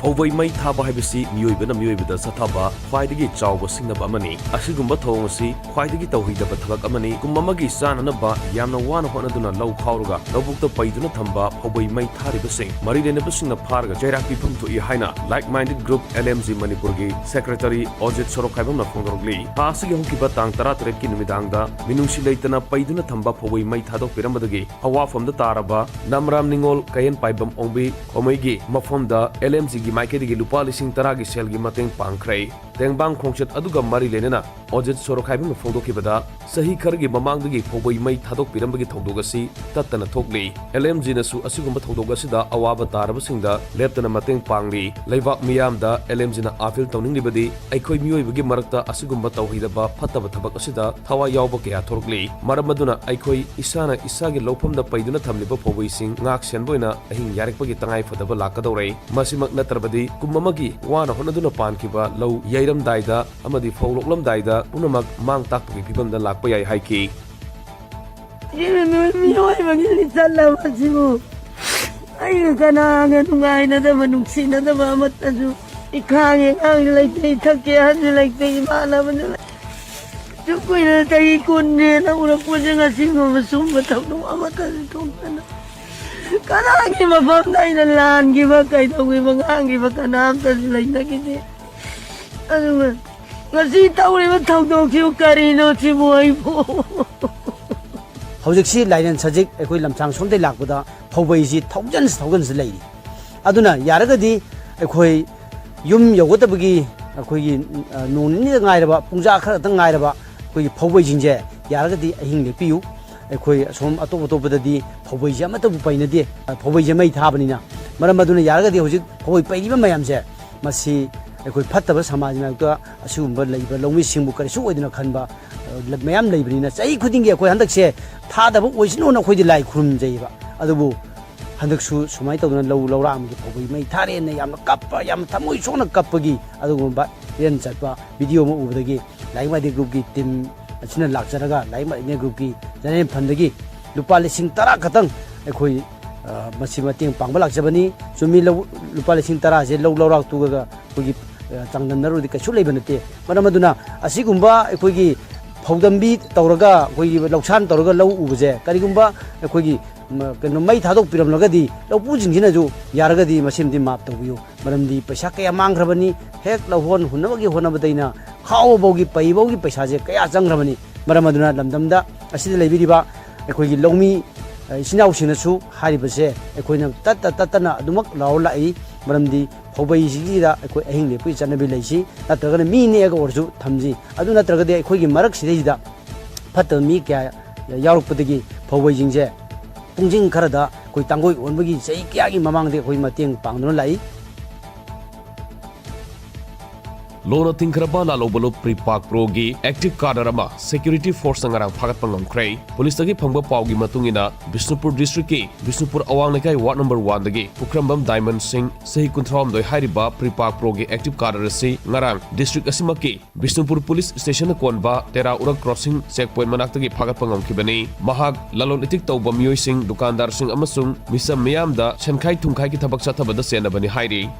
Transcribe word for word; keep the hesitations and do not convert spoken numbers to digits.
ꯐꯧꯕꯩ ꯃꯩ ꯊꯥꯕ ꯍꯥꯏꯕꯁꯤ ꯃꯤꯑꯣꯏꯕꯅ ꯃꯤꯑꯣꯏꯕꯗ ꯆꯠꯊꯕ ꯈ꯭ꯋꯥꯏꯗꯒꯤ ꯆꯥꯎꯕ ꯁꯤꯡꯅꯕ ꯑꯃꯅꯤ꯫ ꯑꯁꯤꯒꯨꯝꯕ ꯊꯧꯑꯣꯡ ꯑꯁꯤ ꯈ꯭ꯋꯥꯏꯗꯒꯤ ꯇꯧꯍꯩꯗꯕ ꯊꯕꯛ ꯑꯃꯅꯤ꯫ ꯀꯨꯝ ꯑꯃꯒꯤ ꯆꯥꯅꯅꯕ ꯌꯥꯝꯅ ꯋꯥꯅ ꯍꯣꯠꯅꯗꯨꯅ ꯂꯧ ꯈꯥꯎꯔꯒ ꯂꯧꯕꯨꯛꯇ ꯄꯩꯗꯨꯅ ꯊꯝꯕ ꯐꯧꯕꯩ ꯃꯩ ꯊꯥꯔꯤꯕꯁꯤꯡ ꯃꯔꯤ ꯂꯩꯅꯕꯁꯤꯡꯅ ꯐꯥꯔꯒ ꯆꯩꯔꯥꯛ ꯄꯤꯐꯝ ꯊꯣꯛꯏ ꯍꯥꯏꯅ Like Minded Group L M G ꯃꯅꯤꯄꯨꯔꯒꯤ ꯁꯦꯀ꯭ꯔꯦꯇꯔꯤ ꯑꯣꯖꯤꯠ ꯁꯣꯔꯣꯛꯈꯥꯏꯕꯝꯅ ꯐꯣꯡꯗꯣꯔꯛꯂꯤ꯫ ꯊꯥ ꯑꯁꯤꯒꯤ ꯍꯧꯈꯤꯕ ꯇꯥꯡ ꯇꯔꯥꯇꯔꯦꯠꯀꯤ ꯅꯨꯃꯤꯗꯥꯡꯗ ꯃꯤꯅꯨꯡꯁꯤ ꯂꯩꯇꯅ ꯄꯩꯗꯨꯅ ꯊꯝꯕ ꯐꯧꯕꯩ ꯃꯩ ꯊꯥꯗꯣꯛꯄꯤꯔꯝꯕꯗꯒꯤ ꯑꯋꯥꯐꯝꯗ ꯇꯥꯔꯕ ꯅꯝꯔꯥꯝ ꯅꯤꯉꯣꯜ ꯀꯌꯦꯟ ꯄꯥꯏꯕꯝ ꯑꯣꯡꯕꯤ ꯈꯣꯃꯩꯒꯤ ꯃꯐꯝꯗ L M Gꯒꯤ ꯃꯥꯏꯀꯩꯗꯒꯤ ꯂꯨꯄꯥ ꯂꯤꯁꯤꯡ ꯇꯔꯥꯒꯤ ꯁꯦꯜꯒꯤ ꯃꯇꯦꯡ ꯄꯥꯡꯈ꯭ꯔꯦ꯫ ꯇꯦꯡꯕꯥꯡ ꯈꯣꯡꯆꯠ ꯑꯗꯨꯒ ꯃꯔꯤ ꯂꯩꯅꯅ ꯑꯣꯖꯤꯠ ꯁꯣꯔꯣꯈꯥꯏꯕꯝꯅ ꯐꯣꯡꯗꯣꯛꯈꯤꯕꯗ, ꯆꯍꯤ ꯈꯔꯒꯤ ꯃꯃꯥꯡꯗꯒꯤ ꯐꯧꯕꯩ ꯃꯩ ꯊꯥꯗꯣꯛꯄꯤꯔꯝꯕꯒꯤ ꯊꯧꯗꯣꯛ ꯑꯁꯤ ꯇꯠꯇꯅ ꯊꯣꯛꯂꯤ꯫ L M Gꯅꯁꯨ ꯑꯁꯤꯒꯨꯝꯕ ꯊꯧꯗꯣꯛ ꯑꯁꯤꯗ ꯑꯋꯥꯕ ꯇꯥꯔꯕꯁꯤꯡꯗ ꯂꯦꯞꯇꯅ ꯃꯇꯦꯡ ꯄꯥꯡꯂꯤ꯫ ꯂꯩꯕꯥꯛ ꯃꯤꯌꯥꯝꯗ L M Gꯅ appeal ꯇꯧꯅꯤꯡꯂꯤꯕꯗꯤ ꯑꯩꯈꯣꯏ ꯃꯤꯑꯣꯏꯕꯒꯤ ꯃꯔꯛꯇ ꯑꯁꯤꯒꯨꯝꯕ ꯇꯧꯍꯩꯗꯕ ꯐꯠꯇꯕ ꯊꯕꯛ ꯑꯁꯤꯗ ꯊꯋꯥꯏ ꯌꯥꯎꯕ ꯀꯌꯥ ꯊꯣꯔꯛꯂꯤ꯫ ꯃꯔꯝ ꯑꯗꯨꯅ ꯑꯩꯈꯣꯏ ꯏꯁꯥꯅ ꯏꯁꯥꯒꯤ ꯂꯧꯐꯝꯗ ꯄꯩꯗꯨꯅ ꯊꯝꯂꯤꯕ ꯐꯧꯕꯩꯁꯤꯡ ꯉꯥꯛ ꯁꯦꯟꯕ ꯑꯣꯏꯅ ꯑꯍꯤꯡ ꯌꯥꯔꯦꯛꯄꯒꯤ ꯇꯉꯥꯏ ꯐꯗꯕ ꯂꯥꯛꯀꯗꯧꯔꯦ꯫ ꯃꯁꯤꯃꯛ ꯅꯠꯇ꯭ꯔꯕꯗꯤ ꯀꯨꯝ ꯑꯃꯒꯤ ꯋꯥꯅ ꯍꯣꯠꯅꯗꯨꯅ ꯄꯥꯟꯈꯤꯕ ꯂꯧ ꯌꯩꯔꯝꯗꯥꯏꯗ ꯑꯃꯗꯤ ꯐꯧ ꯂꯣꯛꯂꯝꯗꯥꯏꯗ ꯄꯨꯝꯅꯃꯛ ꯃꯥꯡ ꯇꯥꯛꯄꯒꯤ ꯐꯤꯕꯝꯗ ꯂꯥꯛꯄ ꯌꯥꯏ ꯍꯥꯏꯈꯤ꯫ ꯁꯤꯅ ꯅꯣꯏ ꯃꯤꯑꯣꯏꯕꯒꯤ ꯂꯤꯆꯠꯂꯕ ꯑꯁꯤꯕꯨ ꯑꯩꯒ ꯀꯅꯥꯒ ꯅꯨꯡꯉꯥꯏꯅꯗꯕ, ꯅꯨꯡꯁꯤꯅꯗꯕ ꯑꯃꯠꯇꯁꯨ, ꯏꯈꯥꯒꯤ ꯑꯉꯥꯡꯁꯨ ꯂꯩꯇꯦ, ꯏꯊꯛꯀꯤ ꯑꯍꯟꯁꯨ ꯂꯩꯇꯦ, ꯏꯃꯥꯟꯅꯕꯁꯨ ꯂꯩ-, ꯁꯨꯛ ꯀꯨꯏꯅ ꯆꯍꯤ ꯀꯨꯟ ꯍꯦꯟꯅ ꯎꯔꯛꯄꯁꯦ ꯉꯁꯤꯒꯨꯝꯕ ꯁꯨꯝꯕ ꯊꯧꯗꯣꯛ ꯑꯃꯠꯇꯁꯨ ꯊꯣꯛꯇꯅ ꯀꯅꯥꯒꯤ ꯃꯐꯝꯗ ꯑꯩꯅ ꯂꯥꯟꯈꯤꯕ, ꯀꯩꯗꯧꯈꯤꯕ, ꯉꯥꯡꯈꯤꯕ ꯀꯅꯥꯝꯇꯁꯨ ꯂꯩꯅꯈꯤꯗꯦ꯫ ꯑꯗꯨꯒ ꯉꯁꯤ ꯇꯧꯔꯤꯕ ꯊꯧꯗꯣꯛꯁꯤꯕꯨ ꯀꯔꯤꯅꯣ ꯁꯤꯕꯨ ꯑꯩꯕꯨ? ꯍꯧꯖꯤꯛꯁꯤ ꯂꯥꯏꯔꯦꯟ ꯁꯖꯤꯛ ꯑꯩꯈꯣꯏ ꯂꯝꯁꯥꯡ ꯁꯣꯝꯗꯒꯤ ꯂꯥꯛꯄꯗ ꯐꯧꯕꯩꯁꯤ thousands, thousands ꯂꯩꯔꯤ꯫ ꯑꯗꯨꯅ ꯌꯥꯔꯒꯗꯤ ꯑꯩꯈꯣꯏ ꯌꯨꯝ ꯌꯧꯒꯗꯕꯒꯤ ꯑꯩꯈꯣꯏꯒꯤ, ꯑ, ꯅꯣꯡ ꯅꯤꯅꯤꯗ ꯉꯥꯏꯔꯕ, ꯄꯨꯡꯖꯥ ꯈꯔ ꯈꯛꯇꯪ ꯉꯥꯏꯔꯕ ꯑꯩꯈꯣꯏꯒꯤ ꯐꯧꯕꯩꯁꯤꯡꯁꯦ ꯌꯥꯔꯒꯗꯤ ꯑꯍꯤꯡ ꯂꯦꯛꯄꯤꯌꯨ꯫ ꯑꯩꯈꯣꯏ ꯑꯁꯣꯝ ꯑꯇꯣꯞ ꯑꯇꯣꯞꯄꯗꯗꯤ ꯐꯧꯕꯩꯁꯦ ꯑꯃꯠꯇꯕꯨ ꯄꯩꯅꯗꯦ, ꯑ, ꯐꯧꯕꯩꯁꯦ ꯃꯩ ꯊꯥꯕꯅꯤꯅ꯫ ꯃꯔꯝ ꯑꯗꯨꯅ ꯌꯥꯔꯒꯗꯤ ꯍꯧꯖꯤꯛ ꯐꯧꯕꯩ ꯄꯩꯔꯤꯕ ꯃꯌꯥꯝꯁꯦ, ꯃꯁꯤ ꯑꯩꯈꯣꯏ ꯐꯠꯇꯕ ꯁꯃꯥꯖ ꯃꯔꯛꯇ ꯑꯁꯤꯒꯨꯝꯕ ꯂꯩꯕ ꯂꯧꯃꯤꯁꯤꯡꯕꯨ ꯀꯔꯤꯁꯨ ꯑꯣꯏꯗꯅ ꯈꯟꯕ, ꯑ, ꯃꯌꯥꯝ ꯂꯩꯕꯅꯤꯅ ꯆꯍꯤ ꯈꯨꯗꯤꯡꯒꯤ ꯑꯩꯈꯣꯏ ꯍꯟꯗꯛꯁꯦ ꯊꯥꯗꯕ ꯑꯣꯏꯁꯅꯨꯅ ꯑꯩꯈꯣꯏꯗꯤ ꯂꯥꯏ ꯈꯨꯔꯨꯝꯖꯩꯌꯦꯕ꯫ ꯑꯗꯨꯕꯨ ꯍꯟꯗꯛꯁꯨ ꯁꯨꯃꯥꯏꯅ ꯇꯧꯗꯅ ꯂꯧ ꯂꯧꯔꯥꯛ ꯑꯃꯒꯤ ꯐꯧꯕꯩ ꯃꯩ ꯊꯥꯔꯦꯅ ꯌꯥꯝꯅ ꯀꯞꯄ, ꯌꯥꯝꯅ ꯊꯃꯣꯏ ꯁꯣꯛꯅ ꯀꯞꯄꯒꯤ ꯑꯗꯨꯒꯨꯝꯕ ꯏꯔꯟ ꯆꯠꯄ video ꯑꯃ ꯎꯕꯗꯒꯤ Like Minded Groupꯀꯤ team ꯑꯁꯤꯅ ꯂꯥꯛꯆꯔꯒ Like Minded Groupꯀꯤ general fundꯗꯒꯤ ꯂꯨꯄꯥ ꯂꯤꯁꯤꯡ ꯇꯔꯥ ꯈꯛꯇꯪ ꯑꯩꯈꯣꯏ ꯑ, ꯃꯁꯤ ꯃꯇꯦꯡ ꯄꯥꯡꯕ ꯂꯥꯛꯆꯕꯅꯤ꯫ ꯆꯨꯝꯃꯤ, ꯂꯧ, ꯂꯨꯄꯥ ꯂꯤꯁꯤꯡ ꯇꯔꯥꯁꯦ ꯂꯧ ꯂꯧꯔꯥꯛ ꯇꯨꯒꯒ ꯑꯩꯈꯣꯏꯒꯤ, ꯑ, ꯆꯥꯡꯗꯝꯅꯔꯨꯔꯗꯤ ꯀꯩꯁꯨ ꯂꯩꯕ ꯅꯠꯇꯦ꯫ ꯃꯔꯝ ꯑꯗꯨꯅ ꯑꯁꯤꯒꯨꯝꯕ ꯑꯩꯈꯣꯏꯒꯤ ꯐꯧꯗꯝꯕꯤ ꯇꯧꯔꯒ, ꯑꯩꯈꯣꯏꯒꯤ ꯂꯧꯁꯥꯟ ꯇꯧꯔꯒ ꯂꯧ ꯎꯕꯁꯦ, ꯀꯔꯤꯒꯨꯝꯕ ꯑꯩꯈꯣꯏꯒꯤ, ꯃ-, ꯀꯩꯅꯣ, ꯃꯩ ꯊꯥꯗꯣꯛꯄꯤꯔꯝꯂꯒꯗꯤ ꯂꯧꯄꯨꯁꯤꯡꯁꯤꯅꯁꯨ ꯌꯥꯔꯒꯗꯤ ꯃꯁꯤꯃꯗꯤ ꯃꯥꯞ ꯇꯧꯕꯤꯌꯨ꯫ ꯃꯔꯝꯗꯤ ꯄꯩꯁꯥ ꯀꯌꯥ ꯃꯥꯡꯈ꯭ꯔꯕꯅꯤ, ꯍꯦꯛ ꯂꯧꯍꯣꯟ ꯍꯨꯟꯅꯕꯒꯤ ꯍꯣꯠꯅꯕꯗꯩꯅ ꯈꯥꯎꯕ ꯐꯥꯎꯒꯤ, ꯄꯩ ꯐꯥꯎꯒꯤ ꯄꯩꯁꯥꯁꯦ ꯀꯌꯥ ꯆꯪꯈ꯭ꯔꯕꯅꯤ꯫ ꯃꯔꯝ ꯑꯗꯨꯅ ꯂꯝꯗꯝꯗ ꯑꯁꯤꯗ ꯂꯩꯕꯤꯔꯤꯕ ꯑꯩꯈꯣꯏꯒꯤ ꯂꯧꯃꯤ, ꯑ, ꯏꯆꯤꯟ ꯏꯅꯥꯎꯁꯤꯡꯅꯁꯨ ꯍꯥꯏꯔꯤꯕꯁꯦ ꯑꯩꯈꯣꯏꯅ ꯇꯠꯇ ꯇꯠꯇꯅ ꯑꯗꯨꯃꯛ ꯂꯥꯎꯔ ꯂꯥꯛꯏ꯫ ꯃꯔꯝꯗꯤ ꯐꯧꯕꯩꯁꯤꯒꯤꯗ ꯑꯩꯈꯣꯏ ꯑꯍꯤꯡ ꯂꯦꯛꯄꯒꯤ ꯆꯠꯅꯕꯤ ꯂꯩꯁꯤ, ꯅꯠꯇ꯭ꯔꯒꯅ ꯃꯤ ꯅꯦꯛꯑꯒ ꯑꯣꯏꯔꯁꯨ ꯊꯝꯁꯤ꯫ ꯑꯗꯨ ꯅꯠꯇ꯭ꯔꯒꯗꯤ ꯑꯩꯈꯣꯏꯒꯤ ꯃꯔꯛꯁꯤꯗꯩꯁꯤꯗ ꯐꯠꯇꯕ ꯃꯤ ꯀꯌꯥ ꯌꯥꯎꯔꯛꯄꯗꯒꯤ ꯐꯧꯕꯩꯁꯤꯡꯁꯦ ꯄꯨꯡꯁꯤꯡ ꯈꯔꯗ ꯑꯩꯈꯣꯏ ꯇꯥꯡꯒꯣꯏ ꯑꯣꯟꯕꯒꯤ ꯆꯍꯤ ꯀꯌꯥꯒꯤ ꯃꯃꯥꯡꯗ ꯑꯩꯈꯣꯏ ꯃꯇꯦꯡ ꯄꯥꯡꯗꯨꯅ ꯂꯥꯛꯏ꯫ ꯂꯣꯟꯅ ꯊꯤꯡꯈ꯭ꯔꯕ ꯂꯥꯂꯣꯕꯂꯨꯞ ꯄ꯭ꯔꯤꯄꯥꯛ ꯄ꯭ꯔꯣꯒꯤ ꯑꯦꯛꯇꯤꯚ ꯀꯥꯗꯔ ꯑꯃ ꯁꯦꯀ꯭ꯌꯨꯔꯤꯇꯤ ꯐꯣꯔꯁꯅ ꯉꯔꯥꯡ ꯐꯥꯒꯠꯄ ꯉꯝꯈ꯭ꯔꯦ꯫ ꯄꯨꯂꯤꯁꯇꯒꯤ ꯐꯪꯕ ꯄꯥꯎꯒꯤ ꯃꯇꯨꯡ ꯏꯟꯅ, ꯕꯤꯁꯅꯨꯄꯨꯔ ꯗꯤꯁꯇ꯭ꯔꯤꯛꯀꯤ ꯕꯤꯁꯅꯨꯄꯨꯔ ꯑꯋꯥꯡ ꯂꯩꯀꯥꯏ ꯋꯥꯔꯗ ꯅꯝꯕꯔ ꯋꯥꯟꯗꯒꯤ ꯄꯨꯈ꯭ꯔꯝꯕꯝ ꯗꯥꯏꯃꯟ ꯁꯤꯡ, ꯆꯍꯤ ꯀꯨꯟꯊ꯭ꯔꯥꯍꯨꯝꯗꯣꯏ ꯍꯥꯏꯔꯤꯕ ꯄ꯭ꯔꯤꯄꯥꯛ ꯄ꯭ꯔꯣꯒꯤ ꯑꯦꯛꯇꯤꯚ ꯀꯥꯗꯔ ꯑꯁꯤ ꯉꯔꯥꯡ ꯗꯤꯁꯇ꯭ꯔꯤꯛ ꯑꯁꯤꯃꯛꯀꯤ ꯕꯤꯁꯅꯨꯄꯨꯔ ꯄꯨꯂꯤꯁ ꯁ꯭ꯇꯦꯁꯟꯅ ꯀꯣꯟꯕ ꯇꯦꯔꯥ ꯎꯔꯛ ꯀ꯭ꯔꯣꯁꯤꯡ ꯆꯦꯛ ꯄꯣꯏꯟꯠ ꯃꯅꯥꯛꯇꯒꯤ ꯐꯥꯒꯠꯄ ꯉꯝꯈꯤꯕꯅꯤ꯫ ꯃꯍꯥꯛ ꯂꯂꯣꯟ ꯏꯇꯤꯛ ꯇꯧꯕ ꯃꯤꯑꯣꯏꯁꯤꯡ, ꯗꯨꯀꯥꯟꯗꯥꯔꯁꯤꯡ ꯑꯃꯁꯨꯡ ꯃꯤꯆꯝ ꯃꯤꯌꯥꯝꯗ ꯁꯦꯟꯈꯥꯏ ꯊꯨꯝꯈꯥꯏꯒꯤ ꯊꯕꯛ ꯆꯠꯊꯕꯗ ꯆꯦꯟꯅꯕꯅꯤ ꯍꯥꯏꯔꯤ꯫